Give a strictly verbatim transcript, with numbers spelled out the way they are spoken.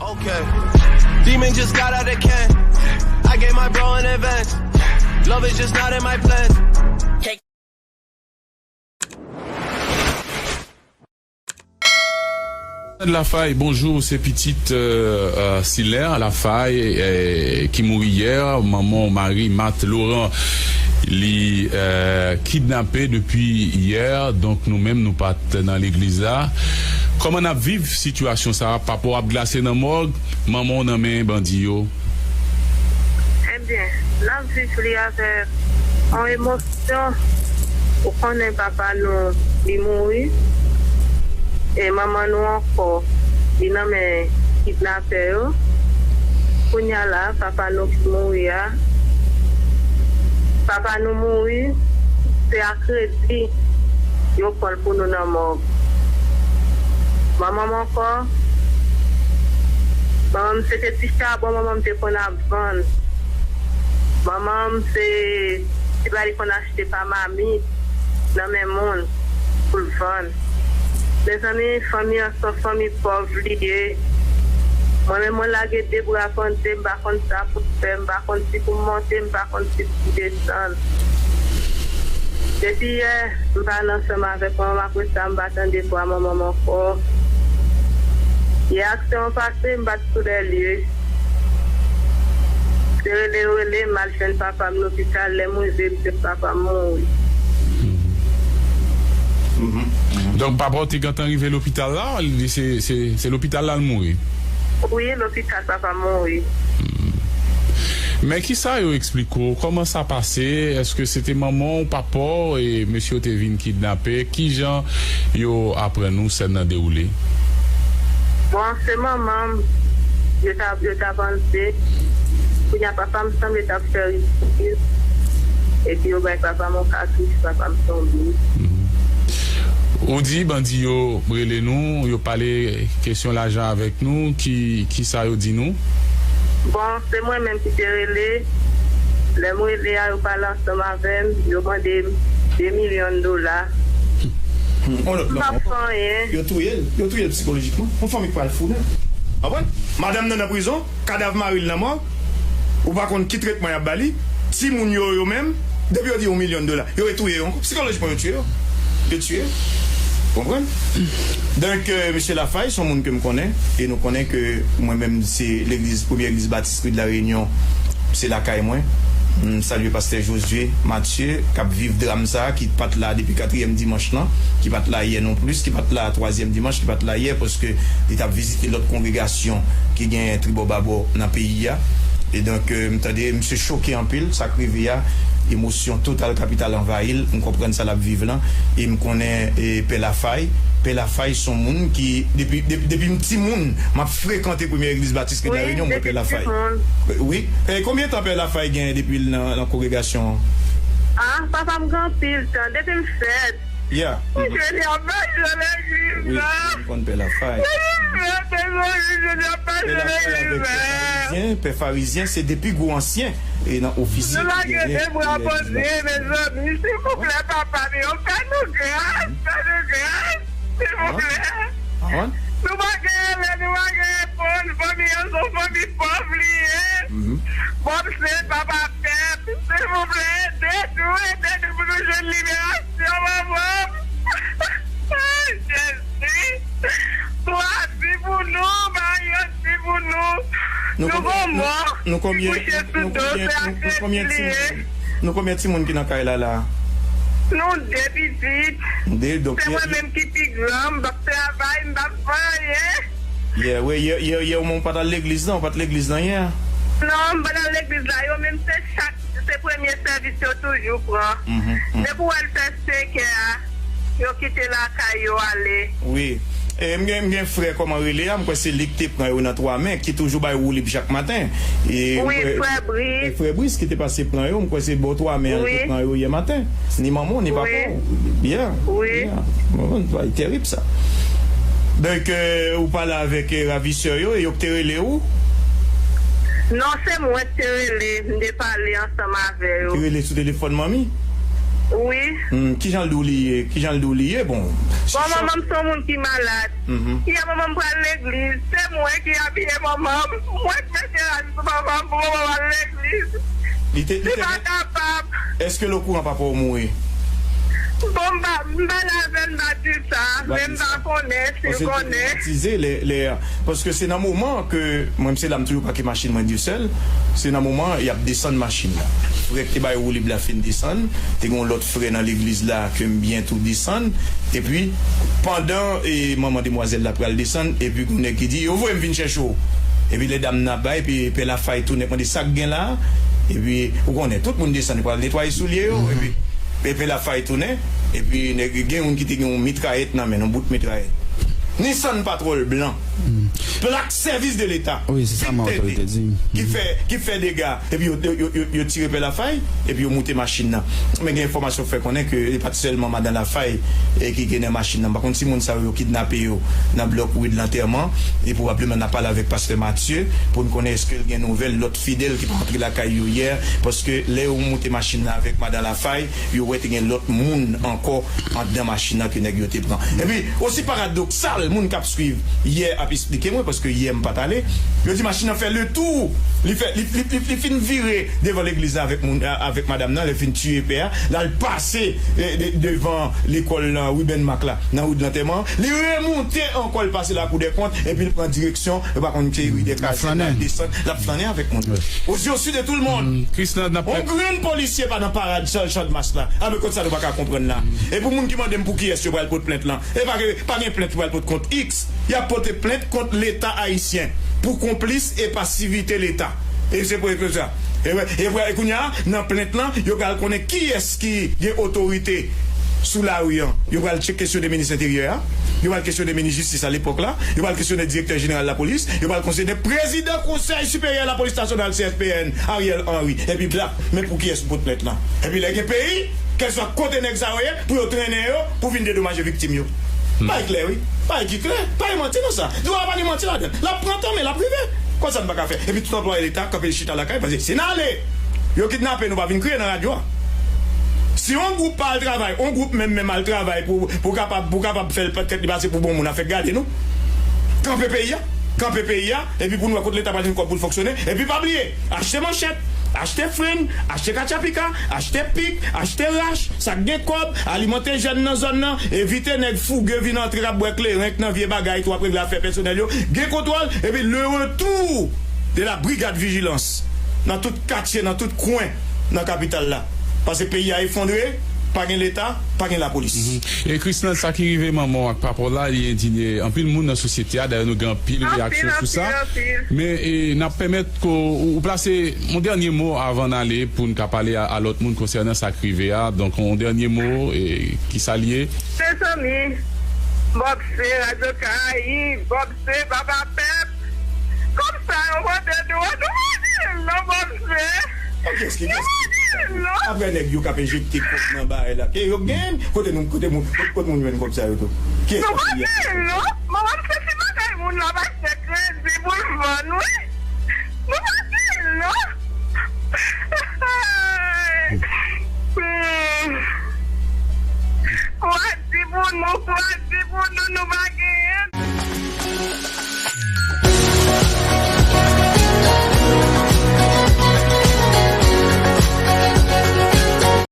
Okay. Demon just got out of can. I gave my bro an advance. Love is just not in my plans. Lafay, bonjou, se pitit, euh, euh, Siler Lafay, euh, ki mouri yè. Manman w, Marie Marthe Laurent, li, euh, kidnape depi yè. Donk, nou menm, nou pa t nan legliz la. Kòman n ap viv sitiyasyon sa a? Papa w ap glase nan mòg, manman w nan men bandi yo. Ebyen, n ap viv li avèk yon emosyon. Ou konnen papa nou, li mouri. E manman nou ankò, li nan men kidnapè yo. Kounye a la, papa nou ki mouri a, papa nou mouri, se a kredi yo pran l pou nou nan mòg. Manman m ankò, manman m se te ti chabon manman m te konn ap vann. Manman m se ti bagay li konn achte pa mamit nan men moun pou l vann. Mezanmi, fanmi an se yon fanmi pòv li ye. Mwen menm, mwen lage de bra pande, m pa konn sa pou m fè, m pa konn si pou m monte, m pa konn si pou m desann. Depi yè, m pale ansanm avèk manman m, apre sa, m pa tande vwa manman m ankò. Yè aksyon an pase, m pa t sou lè lye. Se rele yo rele m, m al jwenn papa m lopital, lè m rive, m jwenn papa m mouri. Mhm. Donk, papa w te gentan rive lopital la, li se, se, se lopital la l mouri? Wi, lopital papa m mouri. Men kisa yo eksplike w? Kòman sa pase? Èske se te manman w, papa w, e mesye yo te vin kidnape? Kijan yo aprann ou sèn nan dewoule? Bon, se manman m, yo t ap, yo t ap anlve. Kounye a, papa m sanble t ap fè ridikil. Epi yo bay papa m yon katouch, papa m tonbe. Ou di bandi yo rele nou, yo pale kesyon lajan avèk nou, ki, ki sa yo di nou? Bon, se mwen menm ki te rele. Lè m rele a, yo pale ansanm avè m, yo mande m de milyon dola. Hmm, on lòt nòm. M p ap fè anyen. Yo touye l, yo touye l sikolojikman. Yon fanmi k pral fou nèt. Konprann? Madanm nan nan prizon, kadav mari l nan mòg. Ou pa konn ki tretman y ap ba li. Timoun yo, yo menm, depi yo di yon milyon dola, yo retouye yo ankò. Sikolojikman, yo tiye yo. Yo tiye yo. Konprann? Donk, euh, mesye Lafay, se yon moun ke m konnen, e nou konnen ke mwen menm, se legliz, premye legliz batis Ri de la Reyinyon, se lakay mwen. M salye pastè Josué Mathieu, k ap viv dram sa a, ki pa t la depi katriyèm dimanch lan, ki pa t la yè non plis, ki pa t la twazyèm dimanch, ki pa t la yè, paske li t ap vizite lòt kongregasyon ki gen tribò babò nan peyi a. E donk, euh, m tande, misye choke anpil, sa k rive a, emosyon total kapital anvayi l, m konprann sa l ap viv lan, e m konnen, e, Pè Lafay, Pè Lafay se yon moun ki, depi, depi, depi m timoun, m ap frekante premye legliz batis Ri de la Reyinyon, m wè Pè Lafay. Wi. E konbyen tan Pè Lafay genyen depi l nan, nan kongregasyon an? Ah, papa m gen anpil tan, depi m fèt. Yeah. Jodi a, m pa jwe legliz la. Wi, m konn Pè Lafay. Mezanmi, jodi a, m pa jwe legliz la. Pè Farizyen, Pè Farizyen, se de pi gwo ansyen e nan ofisye ki genyen. Nou lage de bra pande, mezanmi, silvouplè, papa m yo, fè nou gras, fè nou gras, silvouplè. Nou pa gen rele, nou pa gen reponn, fanmi an se yon fanmi pòv li ye. Bob se papa pèp, silvouplè, ede nou, ede nou pou nou jwenn liberasyon, manman m. Jezi, twa di pou nou, Mario di pou nou. Nou gon mò ki kouche sou do, se a Kris li ye. Nou konbyen timoun ki nan kay la, la? Nou de pitit. De, donk, se mwen menm ki pi gran, m p ap travay, m p ap fè anyen. Yè, wi, yè, yè, yè, ou pa t al legliz, non? Ou pa t legliz, non, yè? Non, m pa t al legliz la. Yo menm, se chak, se premye sèvis yo toujou pran. Depi w wè l fè senkè a, yo kite lakay yo ale. Wi. E m gen, m gen frè, kòman rele a, m kwè se li ki te pran yo nan twa men, ki toujou bay woulib chak maten. Wi, frè Bris. Frè Bris ki te pase pran yo, m kwè se bò twa men an li te pran yo yè maten. Ni manman w, ni papa w. Yeah. Wi. Bagay terib sa. Donk, euh, ou pale avèk, euh, ravisè yo, e yo ki te rele ou? Non, se mwen ki te rele, m te pale ansanm avè yo. Ou te rele sou telefòn manmi? Wi. Hmm, kijan l di w li ye? Kijan l di w li ye? Bon, bon, manman m se yon moun ki malad. Mhm. Yè manman m pral legliz. Se mwen ki abiye manman m. Mwen k mete rad sou manman m pou manman m al legliz. Li te, li te pa kapab. Èske l okouran papa w mouri? Bon, m pa, m pa la avè l, m pa di sa. Men m pa konnen, si l konnen. Paske se nan moman ke, mwen, se la m toujou pake machin mwen Dyesèl, se nan moman y ap desann machin nan. Frè k te bay woulib la fin desann, te gen yon lòt frè nan legliz la ke m byen tou desann, epi pandan, e, manman demwazèl la pral desann, epi gen yon nèg ki di, "Yo voye m vin chèche w." Epi lè dam nan ap bay, epi pè Lafay tounen, mande, "Sa k gen la a?" Epi, ou konnen, tout moun desann, yo pral netwaye soulye yo, epi, epi Lafay tounen, epi nèg, gen youn ki te gen yon mitrayèt nan men l, yon bout mitrayèt. Nissan Patrol blan. Plak sèvis de leta. Wi, se sa m otorite di. Ki fè, ki fè dega. Epi yo, yo, yo, yo, yo tire pè Lafay, epi yo moute machin nan. Men gen enfòmasyon k fè konnen ke e pa t sèlman madan Lafay, e, ki gen nan machin nan. M pa konn si moun sa yo, yo kidnape yo nan blòk rid lantèman. E pwobableman n ap pale avèk pastè Matye pou n konnen èske l gen nouvèl lòt fidèl ki pa antre lakay yo yè. Paske lè yo moute machin nan avèk madan Lafay, yo wè te gen lòt moun ankò anndan machin nan ke nèg yo te pran. Epi, osi paradoksal, moun k ap swiv yè ap eksplike mwen, paske yè m pa t ale, yo di machin nan fè letou, li fè, li, li, li, li fin vire devan legliz la avèk moun, avèk madanm nan, lè fin tiye pè a, l al pase, e, de, devan lekòl nan Ruben Mack la, nan ri de lantèman, li remonte ankò, l pase lakou dè kont, epi l pran direksyon, yo pa konn ki ri dè kraze, l al desann, l ap flannen avèk moun. Aux yeux de tout le monde. Yon grenn polisye pa nan parad chan, Chandmas la. Anben, kot sa nou pa ka konprann la? E pou moun ki mande m pou kiyès yo pral pot plent lan, e pa gen, pa gen plent ki pral pot kont X. Y ap pote plent kont Leta ayisyen pou konplis e pasivite Leta. E se pou, e pou sa. E, wè, e, wè, e kounye a, nan plent lan, yo pral konnen kiyès ki gen otorite sou lari an. Yo pral tcheke kesyon de minis enteryè a. Yo pral kesyone minis jistis a lepòk la. Yo pral kesyone direktè jeneral lapolis. Yo pral kesyone prezidan Konsèy Siperyè Lapolis Nasyonal, C S P N, Ariel Henry. Epi bla, men pou kiyès pou pot plent lan. Epi lè gen peyi, kèlswa kote nèg sa yo ye, pou yo trennen yo, pou vin dedomaje viktim yo. Bagay klè, wi. Bagay ki klè. Pa gen manti nan sa. Dwa pa gen manti ladan l. L ap pran tan, men l ap rive. Konsa n pa ka fè. Epi tout anplwaye Leta kanpe chita lakay, paske si n ale, yo kidnape nou, pa vin kriye nan radyo a. Si yon gwoup pa al travay, yon gwoup menm, menm al travay pou, pou kapab, pou kapab fè l tèt li pase pou bon moun, afè gade nou. Kanpe peyi a. Kanpe peyi a. Epi pou n wè kote Leta pral jwenn kòb pou l fonksyone. Epi pa bliye, achte manchèt, achte frenn, achte katchapika, achte pik, achte rach, sa k gen kòb, alimante jèn nan zòn nan, evite nèg fouge vin antre k ap bwè kleren k nan vye bagay tou, ap regle afè pèsonèl yo. Gen kontwòl, epi le retour de la brigade vigilance nan tout katye, nan tout kwen nan kapital la. Paske peyi a efondre, pa gen Leta, pa gen lapolis. Mhm. E Krisnel, sa ki rive manman w ak papa w la, li endinye anpil moun nan sosyete a. Dayè, nou gen anpil reyaksyon sou sa. Anpil, anpil. Men, e, n ap pèmèt ke w, w plase yon dènye mo avan n ale pou n ka pale a, a lòt moun konsènan sa k rive a. Donk, yon dènye mo, e, ki sa l ye? Mezanmi, Bob se Radyo Karayib, Bob se Papa Pèp. Kòm sa yo mande nou an, nou pa di l non, Bob se. Kiyès ki, kiyès ki? Nou pa di l non. Apre nèg yo k ap enjekte kòb nan bagay la. Ke yo gen, kote nou, kote moun, kote, kote moun jwenn kòb sa yo tou? Kiyès ki ap peye? Nou pa di l non. Manman m se ti bagay moun la pa se kredi pou l vann, wi. Nou pa di l non. Hmm. Kouraj di pou nou, kouraj di pou nou, nou pa